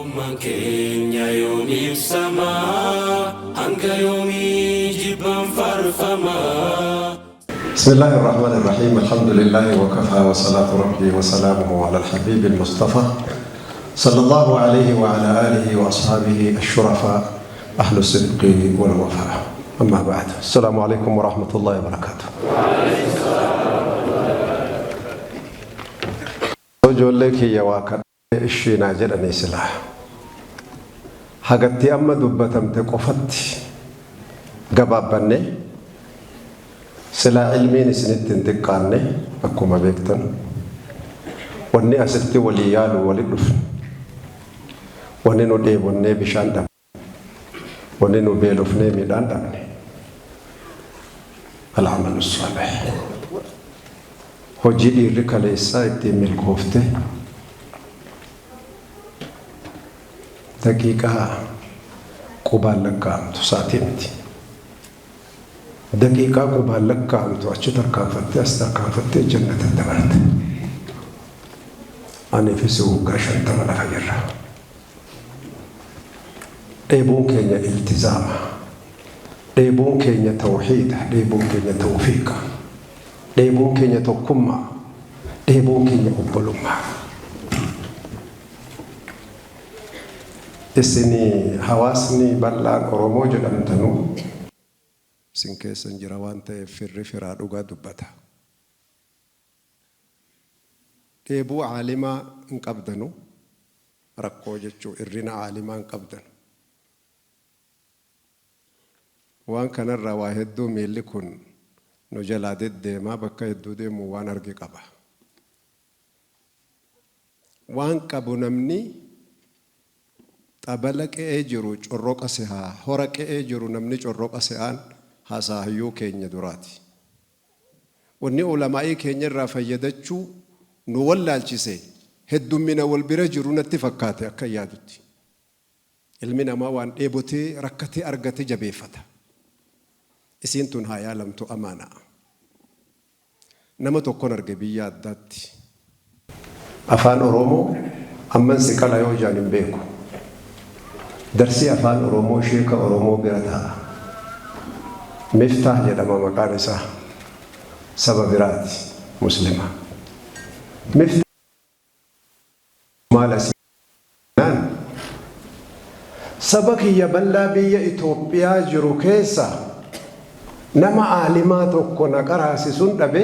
Tokkummaan keenya yoom ibsama? Hanga yoomii jibbaan faarfama? بسم الله الرحمن الرحيم، الحمد لله وكفى، وصلاة ربي وسلامه على الحبيب المصطفى صلى الله عليه وعلى آله وأصحابه الشرفاء أهل الصدق والوفاء. أما بعد، السلام عليكم ورحمة الله وبركاته. Ijoollee kiyya waa kadhee ishii naa jedhanii silaa hagatti amma dubbatamte qofatti gabaabbanne silaa ilmiin isinitti hin xiqqaanne. Akkuma beektan, wanni asitti walii yaalu wali dhufne, wanni nu dheebonnee bishaan dhabne, wanni nu beelofnee midhaan dhabne, العمل الصالح, hojii dhiirri kaleessaa ittiin milkoofte daqiiqaa qubaan lakkaa'amtu, sa'atii miti, daqiiqaa qubaan lakkaa'amtu achi tarkaanfattee as tarkaanfattee jannata dabarte. Aniifis waggaa 50 lafa jirra. Dheebuun keenya iltizaama, dheebuun keenya tawxiida, dheebuun keenya tawfiiqa, dheebuun keenya tokkummaa, dheebuun keenya obbolummaa. Isin hawaasni bal'aan Oromoo jedhamtanuu isin keessan jira waan ta'eef, firri firaa dhugaa dubbata. Dheebuu caalimaa hin qabdanu, rakkoo jechuu irrina caalimaa hin qabdanu. Waan kanarraa waa hedduu miilli kun nu jalaa deddeemaa bakka hedduu deemu waan arge qaba. Waan qabu namni xabala qe'ee jiru corroqa sehaa, hora qe'ee jiru namni corroqa se'aan haasaahayyuu keenya duraati. Wanni ulamaa'ii keenya irraa fayyadachuu nu wallaalchise heddummina wal bira jiru natti fakkaate akka yaadutti. Ilmi namaa waan dheebotee rakkatee argate jabeeffata. Isiin tun haa yaalamtu amaanaa. Nama tokkon arge biyya addaatti. Afaan Oromoo amman si qala yoo jaan hin beeku. Darsii Afaan Oromoo sheeka Oromoo bira taa'a. Miftaah jedhama maqaan isaa. Saba biraati, Muslima. Miftaah maal asii jennaan, saba kiyya bal'aa biyya Itoophiyaa jiru keessa nama aalimaa tokko na qaraasisun dhabe,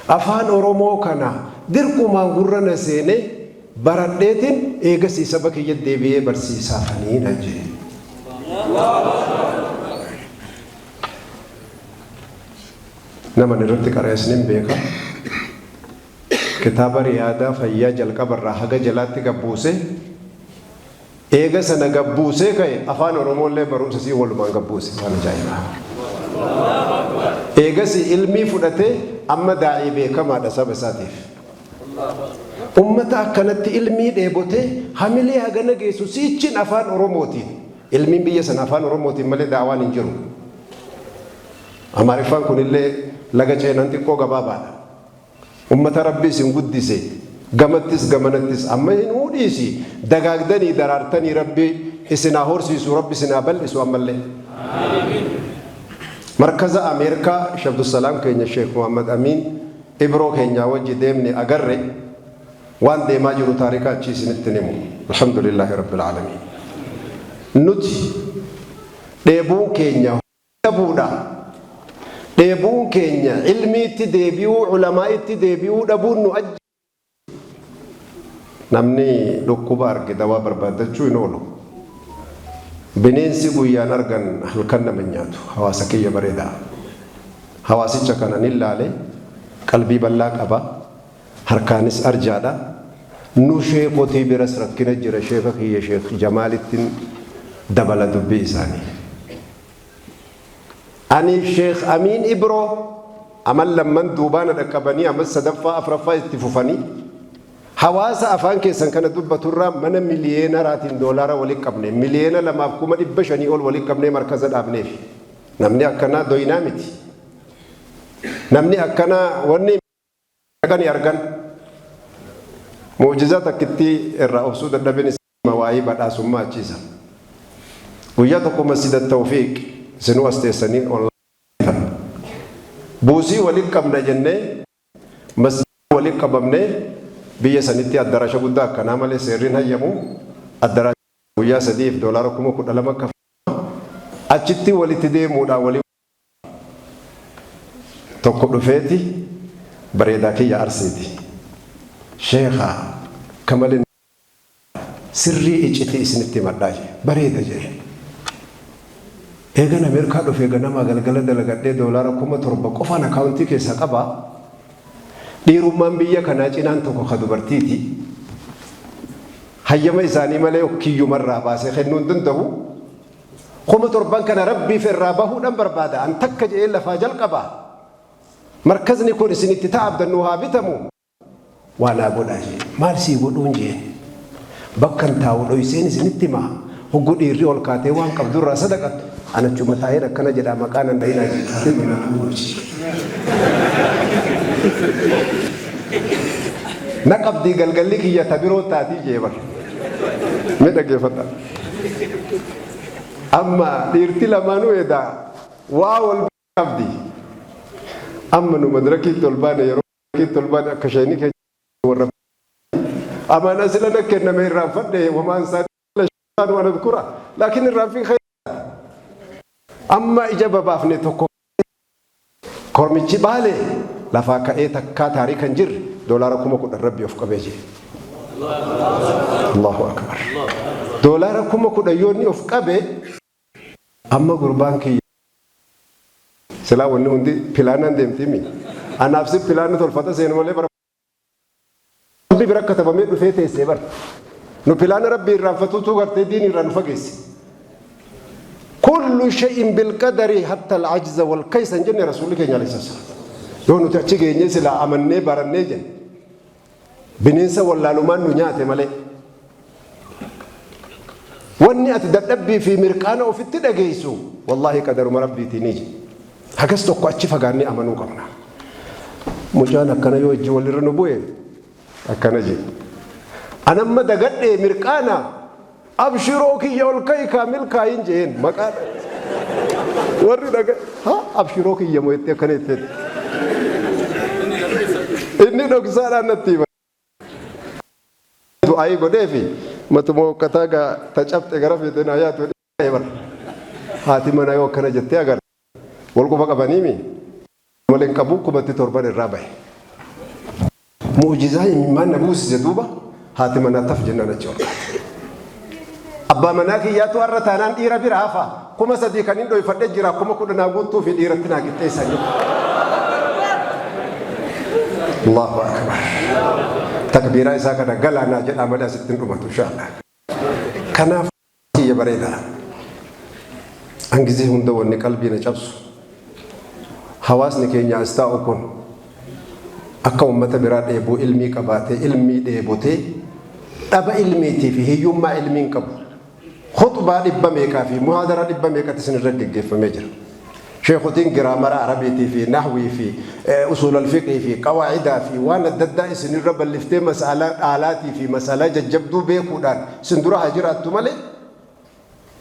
Afaan Oromoo kana dirqumaan gurra na seene baradheetin eegasii saba kiyya deebi'ee barsiisaafanii naan jedhe. Naman irratti qara'es nin beeka. Kitaaba Riyaadaa fayyaa jalqabarraa haga jalaatti gabbuuse. Eega sana gabbuusee ka'e, Afaan Oromoollee barumsa sii walumaan gabbuuse, waan ajaa'ibaa. Eegasii ilmii fudhatee amma daa'ii beekamaadha saba isaatiif. Ummata akkanatti ilmii dheebotee hamilee hagana geessu siichin Afaan Oromootiin, ilmiin biyya sana Afaan Oromootiin malee daawaan hin jiru. Amaariffaan kunillee laga ceenan xiqqoo gabaabaadha. Ummata Rabbi isin guddise gamattis gamanattis amma hinuu dhiisi, dagaagdanii daraartanii Rabbi isin haa horsiisu, Rabbi isin haa bal'isu ammallee. Markaza Ameerikaa Sheekh Abdusalaam keenya, Sheekh Muhammad Amiin Ibroo keenyaa wajji deemne agarre waan deemaa jiru taarika achii isinitti himu. الحمد لله رب العالمين. Nuti dheebuun keenya dhabuudha. Dheebuun keenya ilmiitti deebi'uu, ulamaa'itti deebi'uu dhabuun nu ajjeese. Namni dhukkuba arge dawaa barbaaddachuu hin oolu. Bineensi guyyaan argan halkan nama hin nyaatu. Hawaasa kiyya bareedaa. Hawaasicha kana ni ilaale, qalbii bal'aa qaba. Harkaanis arjaadha. Nu sheekotii biras rakkina jira, sheeka kiyya Sheek Jamaalittiin dabala dubbii isaanii. Aniif Sheek Amiin Ibroo amal lamman duubaana dhaqqabanii amal sadaffaa afraffaa itti fufanii hawaasa afaan keessan kana dubbaturraa mana miliyeenaraatiin doolaara walitti qabne, 2,500,000 ol walitti qabnee markaza dhaabneef. Namni akkanaa doyinaa miti. Namni akkanaa wanni dhaqanii argan. Mu'jizaa takkitti irraa obsuu dadhabin. Waa'ee badhaasummaa achiisa. Guyyaa tokko Masjida Tawfiiq isinuu as teessanii online buusii waliin qabna jennee masjida waliin qabamnee, biyya sanitti addaraasha guddaa akkanaa malee seerriin hayyamu, addaraasha guyyaa 3f doolaara 12,000 kafalama. Achitti walitti deemuudhaan walii tokko dhufeeti, bareedaa kiyya Arsiiti. Sheekha kamalin sirrii icitii isinitti himadhaa jee. Bareeda jee. Eegan Ameerikaa dhufee ganamaa galgala dalagadhee doolaara 7,000 qofaan akaawuntii keessaa qabaa. Dhiirummaan biyya kanaa cinaan tokko ka dubartiiti. Hayyama isaanii malee kiyyumarraa baasee kennuu hin danda'u. 7,000 kana Rabbiif irraa bahuudhaan barbaada. An takka je'ee lafaa jalqaba. Markazni kun isinitti ta'a abdannu haa bitamu. Waa naa godhaa jee. Maal sii godhuun jeen. Bakkan taa'u dhoyseen isinitti himaa. Hoggu dhiirri ol kaatee waan qabdu irraa sadaqattu, an achuma taa'een akkana jedhaa, maqaa nan dhayinaa jee, kaatee manaa fuudhuuti. Na qabdii galgalli kiyya ta biroo taatii jee bar. Mee dhaggeeffadhaa. Amma dhiirti lamaanuu edaa waa wal qabdi. Amma nu madrakiitti ol baane, yeroo madrakiitti ol baane akka sheeni keenya warra amaanaa sila na kenname irraanfadhe, wamaan isaa waan adkura laakiin irraanfii khayr. Amma ija babaafne tokko kormichi Baale lafaa ka'ee takkaa taarika hin jirre doolaara 10,000 Rabbi of qabee jee. Allahu akbar. Doolaara 10,000 yoo inni of qabe, amma gurbaan kiyya silaa wanni hundi pilaanaan deemtimi. Anaaf si pilaana tolfata seenu malee bara Rabbi bira katabamee dhufee teessee bara. Nu pilaana Rabbi irraanfatuutu gartee diin irraa nu fageesse. Kullu shay'in bilqadari hatta al-ajza wal kaysa hin jenne Rasuulli keenya alayhi salaam. Yoo nuti achi geenyee silaa amannee barannee jenne. Bineensa wallaalumaan nu nyaate malee. Wanni ati dadhabbii fi mirqaana ofitti dhageessu wallaahi qadaruma Rabbiitiin ije. Hagas tokko achi fagaannee amanuu qabna. Mucaan akkana yoo ijji walirra nu bu'e akkana jedhe. Anamma dagadhee mirqaana, abshiroo kiyya ol ka'i kaa milkaayin jeen maqaa warri dhaga ha abshiroo kiyya moo jettee akkana jettee inni dhoksaadhaan natti hima. Du'aayii godheefi matuma hokkataa gaa ta cabxe gara feete naa yaatu bara. Haati manaa yoo akkana jettee agarra. Wal quba qabaniimi malee hin qabu, 7,000 irraa bahe. Mu'jizaa imimmaan na buusise duuba haati manaa taf jennaan achi ol kaate. Abbaa manaa kiyyaatu har'a taanaan dhiira bira hafa, 3,000 kan hin dhoyfadhe jira, 10,000 naa guuttuu fi dhiiratti naa qixxeessaa jiru. Allahu akbar. Takbiiraa isaa kana galaanaa jedhaa malee asitti hin dhumatu inshaallah. Kanaaf kiyya bareedaa. Hangizii hunda wanni qalbii na cabsu, hawaasni keenya as taa'u kun akka ummata biraa dheebuu ilmii qabaatee ilmii dheebotee dhaba ilmiitii fi hiyyummaa ilmiin qabu. Khuxbaa dhibba meeqaa fi muhaadara dhibba meeqatti isin irra geggeeffamee jira. Sheekotiin giraamara Arabiitii fi nahwii fi usuul alfiqii fi qawaa'idaa fi waan adda addaa isin irra balliftee mas'alaa dhaalaatii fi mas'alaa jajjabduu beekuudhaan isin dura haa jiraattu malee,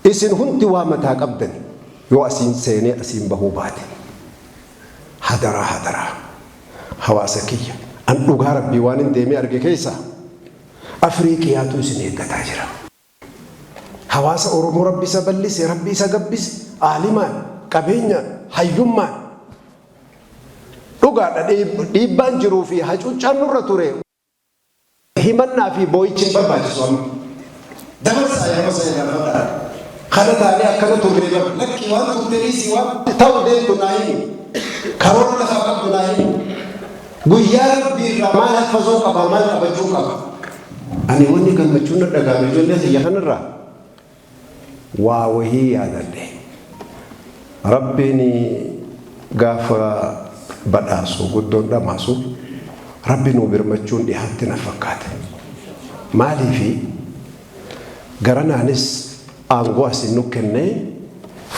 isin hundi waa mataa qabdan yoo asiin seenee asiin bahuu baate. Hadaraa, hadaraa, hawaasa kiyya, an dhugaa Rabbii waan hin deemee arge keessaa Afriiqiyaatu isin eeggataa jira. Hawaasa Oromoo Rabbi isa bal'ise, Rabbi isa gabbise, aalimaan, qabeenyaan, hayyummaan. Dhugaadha, dhiibbaan jiruu fi hacuuccaan nurra ture. Himannaa fi boo'ichi hin barbaachisu amma. Dabarsaa yeroo sana irraanfadhaa. Kana taanee akkana turre bara. Lakki, waan turte dhiisii, waan ta'u deemtu naa himi. Karoora lafaa qabdu naa himi. Guyyaa Rabbii irraa maal haffazuu qaba, maal qabachuu qaba? Ani wanni gammachuun na dhaga'ame ijoollee kiyya kanarraa waa wahii yaadadhe. Rabbiin gaafa badhaasu guddoon dhamaasu, Rabbi nuu birmachuun dhihaatti na fakkaate. Maaliifi garanaanis aangoo asin nu kennee,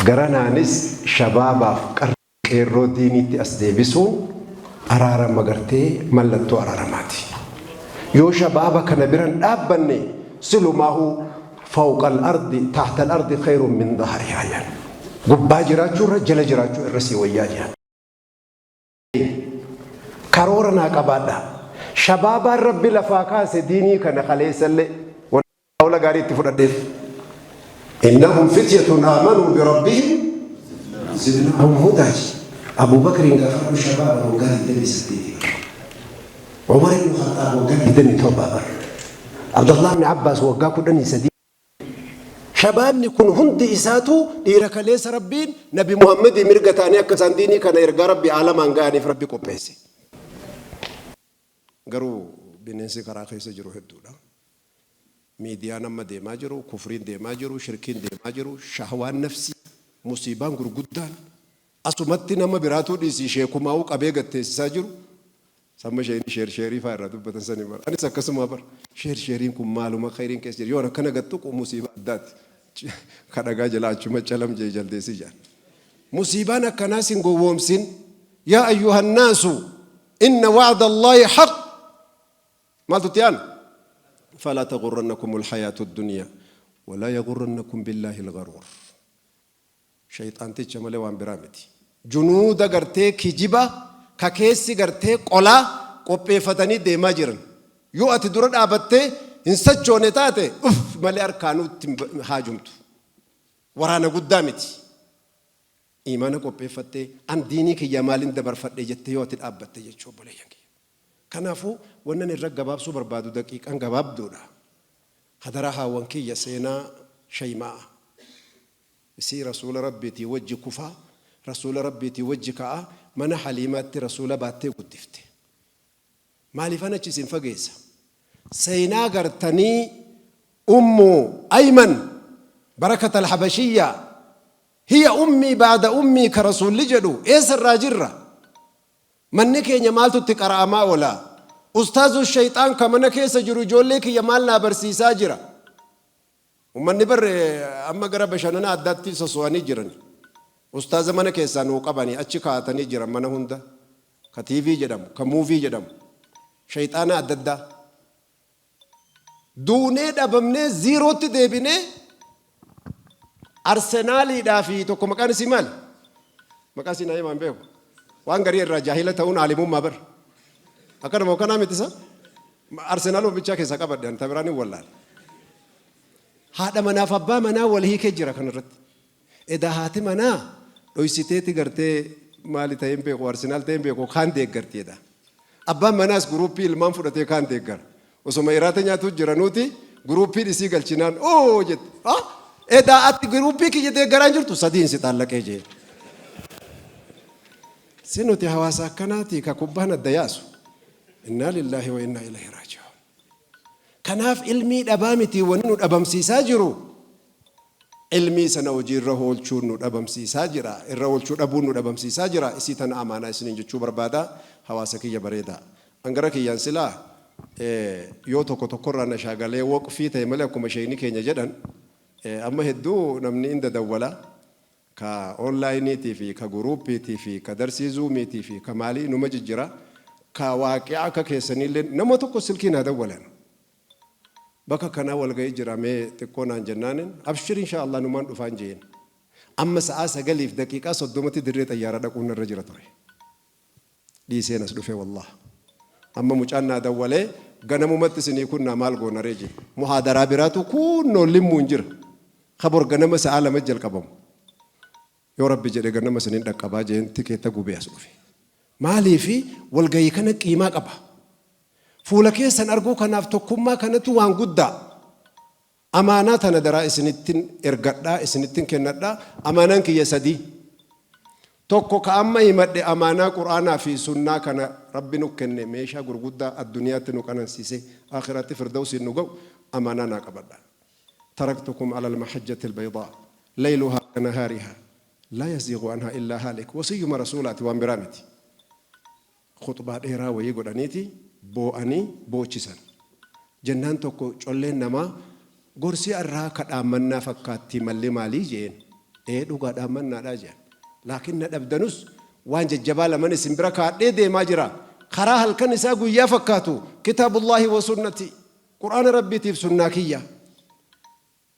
garanaanis shabaabaaf qeerroo diiniitti as deebisuun araarama gartee mallattoo araaramaati. Yoo shabaaba kana biran dhaabbanne Silumaahuu fawqa al-ardi tahta al-ardi khayrun min dahrihaa jedhan. Gubbaa jiraachuu irra jala jiraachuu irra sii wayyaa jedhan. Karoora naa qabaadhaa. Shabaabaan Rabbi lafaa kaase diinii kana kaleessallee hawla gaarii itti fudhadheef. Innahum fityatun aamanuu birabbihim zidnaahum hudaa. Abuu Bakriin gaafadhu, shabaaba waggaa 28 bar. Umar ibn Khaxaab waggaa 27 bar. Abdallah ibn Abbaas waggaa 13. Shabaabni kun hundi isaatu dhiira kaleessa Rabbiin Nabi Muhammadii mirga ta'anii akka isaan diinii kana ergaa Rabbi aalamaan ga'aniif Rabbi qopheesse. Garuu bineensi karaa keessa jiru hedduudha. Miidiyaan amma deemaa jiru, kufriin deemaa jiru, shirkiin deemaa jiru, shahwaan nafsii, musiibaan gurguddaan asumatti nama biraatuu dhiisii sheekumaa'uu qabee gad teessisaa jiru. Samma isheen sheer sheerii faa irraa dubbatan sanii bara. Anis akkasumaa bara. Sheer sheeriin kun maaluma khayriin keessa jira? Yoon akkana gad tuqu musiibaa addaati. Ka dhagaa jalaa achuma calam jee jaldeessi jedhan. Musiibaan akkanaa sin gowwoomsin. Yaa ayyuhannaasu inna wa'da Allaahi haq. Maaltu itti aana? Falaa taghurrannakumul hayaatud duniyaa walaa yaghurrannakum billaahil gharuur. Sheyxaanticha malee waan biraa miti. Junuuda gartee kijiba ka keessi gartee qolaa qopheeffatanii deemaa jiran. Yoo ati dura dhaabattee hin sachoone taate uff malee harkaanuu itti hin haajomtu. Waraana guddaa miti. Iimaana qopheeffattee an diinii kiyya maalin dabarfadhe jettee yoo ati dhaabbatte jechuu, obboleeyyan kiyya. Kanaafuu wannan irra gabaabsuu barbaadu, daqiiqaan gabaabduudha. Hadaraa haawwan kiyya, seenaa Shayma'a. Isii Rasuula Rabbiitii wajji kufaa, Rasuula Rabbiitii wajji ka'aa, mana Haliimaatti Rasuula baattee guddifte. Maaliifan achi isin fageessa? Seenaa gartanii Ummu Ayman Barakat al-Habashiyyaa, hiya ummii ba'da ummii ka Rasuulli jedhu eessarraa jirra? Manni keenya maaltu itti qara'amaa oola? Ustaazu shayxaan ka mana keessa jiru ijoollee kiyya maal naa barsiisaa jira? Ummanni bar amma gara bashanana addaatti soso'anii jiran. Ustaaza mana keessaa nuu qabanii achi kaa'atanii jiran mana hunda. Ka TV jedhamu, ka movie jedhamu. Shayxaana adda addaa. Duunee dhabamnee ziirootti deebinee Arsenaaliidhaa fi tokko maqaan isii maali? Maqaa isii naa himaa, hin beeku. Waan garii irraa jaahila ta'uun aalimummaa bar. Akkanuma akkanaa miti isa? Arsenaal bichaa keessaa qabadhe, ani ta biraan hin wallaale. Haadha manaaf abbaa manaa wal hiikee jira kanarratti. Edaa haati manaa dhoysiteeti gartee maali ta'ee hin beeku, Arsenaal ta'ee hin beeku, kaan deeggarti edaa. Abbaan manaas guruuppii ilmaan fudhatee kaan deeggara. Osoma iraata nyaatuu jiranuuti guruuppiin isii galchinaan oo jette. Ah, edaa ati guruuppii kiyya deeggaraa hin jirtu, sadiin si xaallaqee jee. Si nuti hawaasa akkanaati ka kubbaan adda yaasu. Innaa lillaahi wa innaa ilayhi raaji'uun. Kanaaf ilmii dhabaa miti wanni nu dhabamsiisaa jiru. Ilmii sana hojiirra oolchuun nu dhabamsiisaa jira. Irra oolchuu dhabuun nu dhabamsiisaa jira. Isii tana amaanaa isiniin jechuu barbaada. Hawaasa kiyya bareedaa. An gara kiyyaan silaa yoo tokko tokkorraa na shaagalee waqfii ta'e malee, akkuma sheeyni keenya jedhan amma hedduu namni in dadawwala. Ka onlaayiniitii fi ka guruuppiitii fi ka darsii zuumiitii fi ka maalii numa jijjira. Ka waaqi'a akka keessaniillee nama tokko silkii naa dawwalan. Bakka kanaa walga'ii jira, mee xiqqoo naan jennaanin, abshir, insha Allah numaan dhufaan jeen. Amma sa'aa 9:30tti dirree xayyaaraa dhaquun narra jira ture. Dhiiseen as dhufe wallah. Amma mucaan naa dawwalee, ganamumatti isinii kunnaa maal goona ree jee. Muhaadaraa biraatu kuunnoo limmuun jira. Ka bor ganama sa'aa 2 jalqabamu. Yoo Rabbi jedhe ganama isinin dhaqqabaa jeen tikeetta gubee as dhufe. Maaliifi walgahii kana qiimaa qaba. Fuula keessan arguu kanaaf tokkummaa kanatu waan guddaa. Amaanaa tana daraa isinittin ergadhaa, isinittin kennadhaa. Amaanaan kiyya sadii. Tokko ka amma himadhe, amaanaa Qur'aanaa fi sunnaa kana Rabbi nu kenne, meeshaa gurguddaa adduniyaatti nu qanansiisee aakhiraatti firdawsiin nu ga'u, amaanaa naa qabadhaa. Taraktukum alal mahajjatil baydaa layluhaa ka nahaarihaa laa yaziigu anhaa illaa haalik, wasiyyuma rasuulaati, waan biraa miti. Khuxbaa dheeraa wayii godhaniiti boo'anii boochisan. Jennaan tokko colleen namaa, gorsi arraa ka dhaammannaa fakkaattii malli maalii je'een. Ee, dhugaa dhaammannaadhaa je'an. Laakiin na dhabdanus waan jajjabaa laman isin bira kaadhee deemaa jira. Karaa halkan isaa guyyaa fakkaatu, kitaabullaahi wa sunnatii. Qur'aana Rabbiitiif sunnaa kiyya.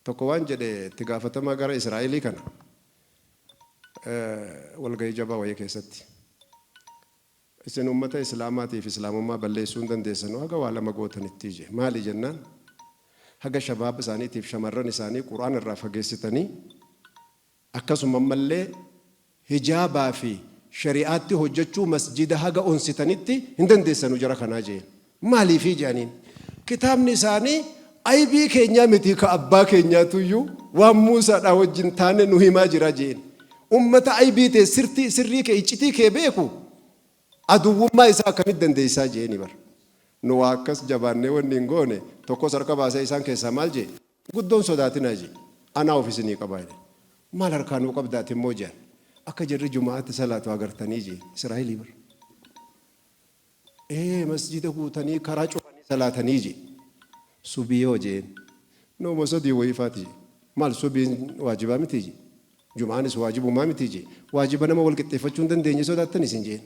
Tokko waan jedhe itti gaafatamaa gara Israa'elii kana walgahii jabaa wayii keessatti. Isin ummata Islaamaatiif Islaamummaa balleessuu hin dandeessanu haga waa lama gootanitti je. Maali jennaan, haga shabaab isaaniitiif shamarran isaanii Qur'aana irraa fageessitanii, akkasuma ammallee hijaabaa fi shari'aatti hojjachuu masjida haga onsitanitti hin dandeessanu jara kanaa jeen. Maaliifii je'aniin. Kitaabni isaanii aybii keenyaa mitii ka abbaa keenyaatuyyuu waan Muusaadhaa wajjin taane nu himaa jira jeen. Ummata aybii tee sirtii sirrii kee iccitii kee beeku aduwwummaa isaa akkamitti dandeessaa jeeni bar. Nu waa akkas jabaannee wanni hin goone tokkos harka baasee isaan keessaa maal jee? Guddoon sodaatinaa jee. Anaa of isinii qabaa jedhe. Maal harkaa nuu qabda ati immoo je'an. Akka jarri juma'aatti salaatu agartanii jee. Israa'elii bar. Ee masjida guutanii karaa cufanii salaatanii jee. Subii hoo jeen. Nooma sadii wayii faati jee. Maal subiin waajibaa mitii jee. Jum'aanis waajibumaa mitii jee. Waajiba nama wal qixxeeffachuu hin dandeenye sodaattan isin jeen.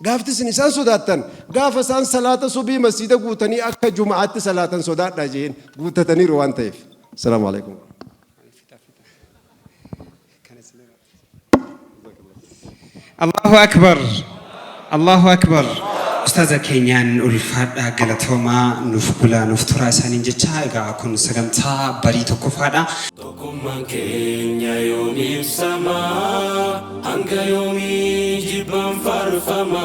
Gaafti isin isaan sodaattan gaafa isaan salaata subii masjiida guutanii akka juma'aatti salaatan sodaadhaa jeen guuttataniiru waan ta'eef. Assalaamu alaikum. Allahu Akbar Allahu Akbar Ustaaza keenyaan ulfaadhaa galatoomaa nuuf bulaa nuuf turaa isaaniin jecha egaa kun sagantaa barii tokkoffaadha. Tokkummaan keenya yoom ibsama? Hanga yoomii jibbaan faarfama?